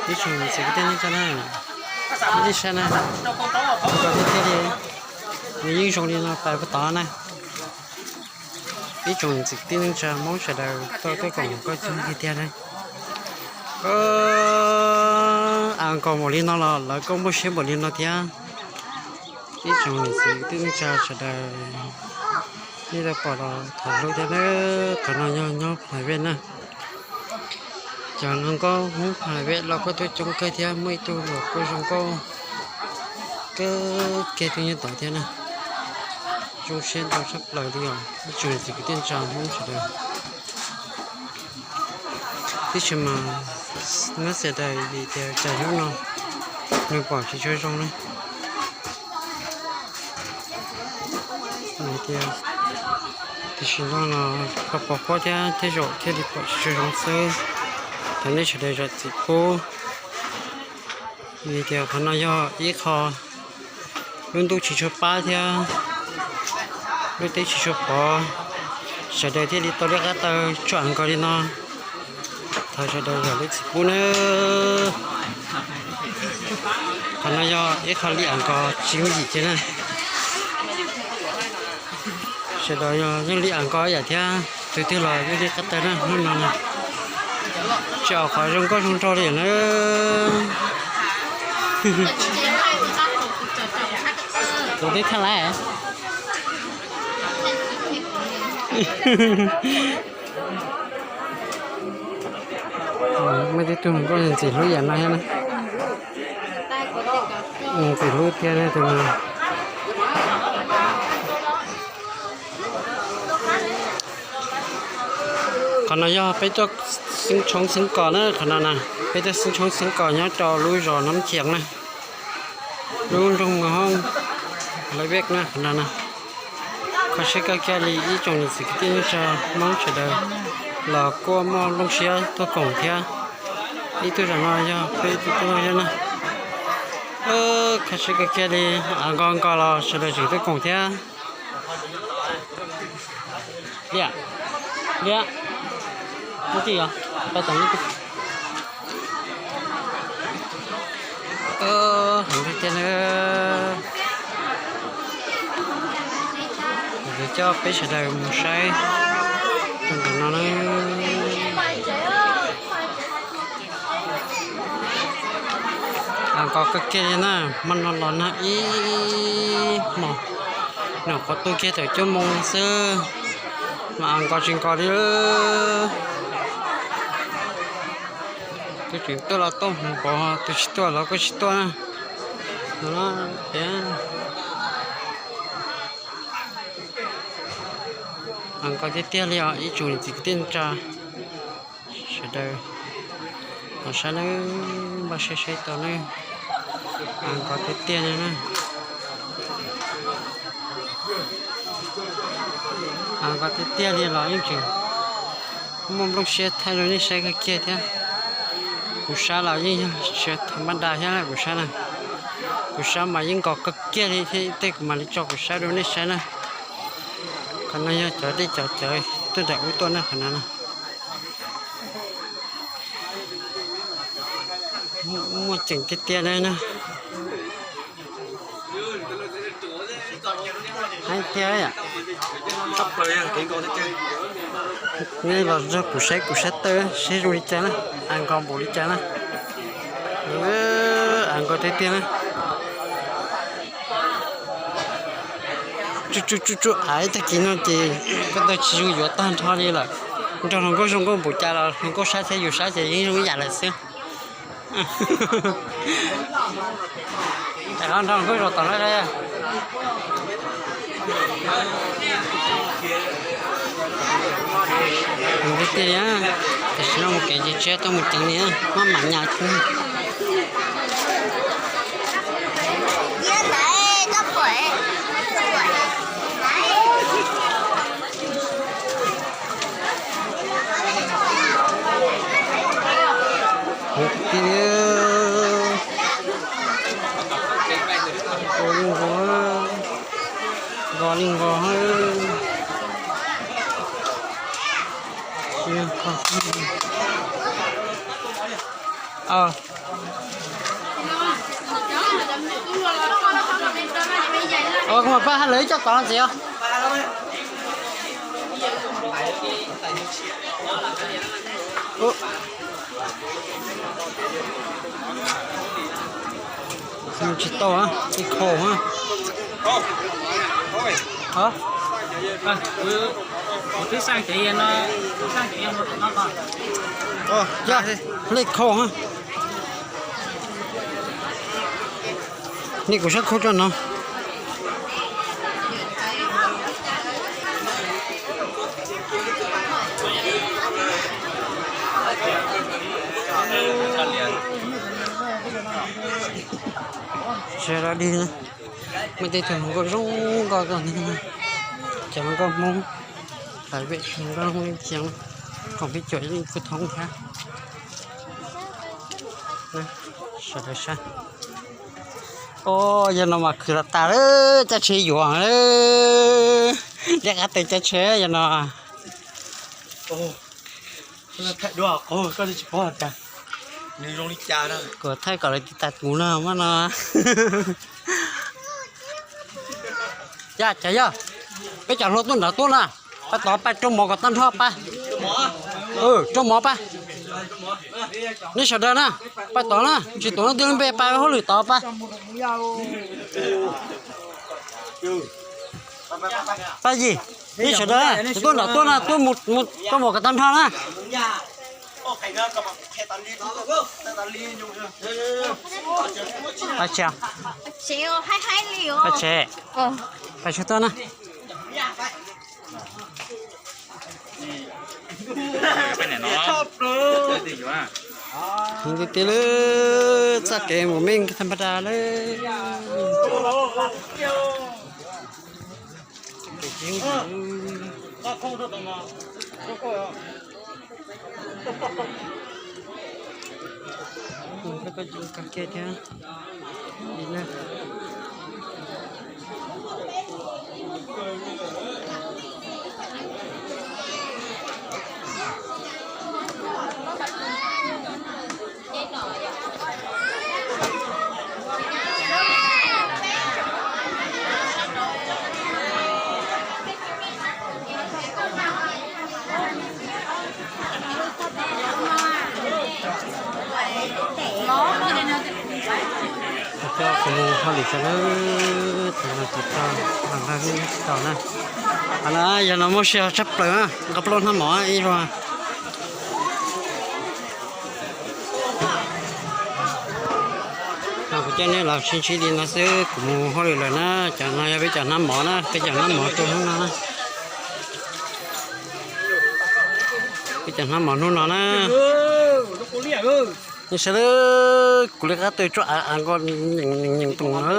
Ib tsoom niam txiv kwv tij neej tsa na, nej saib na, zoo nkauj tiag tiag li, nws yeej zoo li no pais puag tod na. Ib tsoom niam txiv kwv tij neej tsa Hmoob sawv daws tuaj tuaj koom koj coob tiag tiag na. As nkaus npaum li no los lawv kuj muaj siab npaum li no thiab. Ib tsoom niam txiv kwv tij neej tsa sawv daws, nej tau pom los thov zam lub thiab na. Qhov no yog nyob Pha Vej na. Cov hluas nkauj Hmoob Pha Vej los kuj tuaj coob kawg thiab, muaj ib tug hluas nkauj zoo nkauj kawg kiag tuaj nyob tod thiab na. Zoo siab ntau tshaj plaws li os ib tsoom niam txiv kwv tij neej tsa Hmoob sawv daws. Tiam sis mas nyob sawv daws vim tias cas hnub no nws pom tsis tshua zoo na. Tias tam sim no los pos pos huab thiab tej zaum thiaj li pom tsis tshua zoo xwb. Thov nej sawv daws zam txim pub. Vim tias qhov no yog ib qho lub ntuj tsis tshua pab thiab lub teb tsis tshua pov, sawv daws thiaj li tau liab qab taw tsuj as nkos li no. Thov sawv daws zam lub txim pub nawb. Qhov no yog ib qho li as nkos tsis yooj yim kiag na. Sawv daws yog yeej li as nkos ib yam thiab, tus twg los yeej li qab taw na hnub no na. Tsis pom qhov zoo nkauj zoo nraug li na. Tus twg thaj lawm? Muaj tej tug hluas nkauj ntxim hlub yam no thiab na. Ntxim hlub tiag tus no. Qhov no yog peb tuaj xeeb tshoob xeeb kos na, qhov no na, peb tuaj xeeb tshoob xeeb kos nyob rau lub zos Nab Khias na, lub nroog Hoob Lawv Vej na, qhov no na. Kho siab kawg kiag li ib tsoom niam txiv kwv tij neej tsa Hmoob sawv daws los kuj muaj nplooj siab tuaj koom thiab. Ib tug zaum no yog peb ib tug tuaj thiab na. Kho siab kawg kiag li, as nkos nkos los sawv daws tseem tuaj koom thiab. Liam, Liam, muaj tij os, pab tom muaj tij. Heev tiag tiag na. Kuv coj peb sawv daws mus saib rau ntawm no na. As nkos kawg kiag li na, hmo no los nag ib hmos, nyuam qhuav tu kiag tawm cuaj moo xwb mas as nkos tsis nkos li. Tus tseem tuaj los tuaj hmoov pov, tus tsis tuaj los kuj tsis tuaj na. No, as nkos tiag tiag li os ib tsoom niam txiv kwv tij neej tsa sawv daws. Los saib nawb, npaj saib saib tau nawb. As nkos tiag tiag li na. As nkos tiag tiag li los yeej tseem muaj nplooj siab thaij rau nej saib kawg kiag thiab. Kuv sab los yeej yog tsis thaum mab da thiab kuv sab na. Kuv sab mas yeej nkos kawg kiag li thiab tej kuv mam li tso kuv sab rau nej saib na. Qhov no yog cov dej cov cawv tuaj nram ub tuaj na qhov no na. Muaj ceem tiag tiag li na. Heev tiag. Nej los nrog kuv saib kuv sab tawm seb zoo li cas na, as nkos npaum li cas na. As nkos tiag tiag na. Tsuj tsuj tsuj tsuj, av ib tag kis no ces ko taw tsis zoo yuav tag nrho li lawm. Nrog hluas nkauj zoo nkauj npaum cas los hluas nkauj sab thiab yus sab ces yeej zoo ib yam lawm xwb. Nrog hluas nkauj zaum tom no. Mus tiag tiag li, tam sim no mus kev ces tsis tuaj mus ceev li, maj mam nyas. Tiag, ua li nkaus, nkaus li nkaus. Kuv mam pab hais lawv ib co tod ntxiv os. Tsis tau, ib khau. Kuv twb xaj cev no, xaj cev no. Lej khau. Nej kuv sab khau rau no. Sawv daws dig, muaj tej tug hluas nkauj zoo nkauj, cov hluas nkauj Hmoob, lawv peb tug hluas nkauj Hmoob ib txhia, koom peb caug ib leeg kuj thoob thiab. Sawv daws saib. Os, yog no mas khwv los tas lawm, caij tsheb yuav lawm. Liab qab tw caij tsheb yog no. Kuv thaij kom lawv tiv tas kuv no mas no. Yog, ces yog peb cov hluas tuaj nrad tuaj na, pab tod pab rau mov kom tag nrho pab. Rau mov pab. Nej sawv daws na, pab tod na, tsis tuav leej twg lub npe pab hauj lwm tod pab. Pab Yim, nej sawv daws, tsis tuaj nrad tuaj na, tuaj mus rau mov kom tag nrho na. Pab tsev, pab tsev, pab tsev tuaj na. Heev tiag tiag li, txoj kev mus mej thas mas das li. Koj koj koj kiag thiab. Coj kuv mus hauj lwm tso nawb, tus no tus tau, tus no tsis tau na. Qhov no yog no muaj sij hawm tshaj plaws na, nqa plaub hnab mov ib zaug. No kuv coj nej los sib ntsib li no xwb, kuv mus hauj lwm lawm na. Cov no yog peb cov hnab mov na, peb cov hnab mov rau hnub no na. Peb cov hnab mov hnub no na. Nej saib, kuv li qab tw tsuab av av nkaus nyeem nyeem toom na.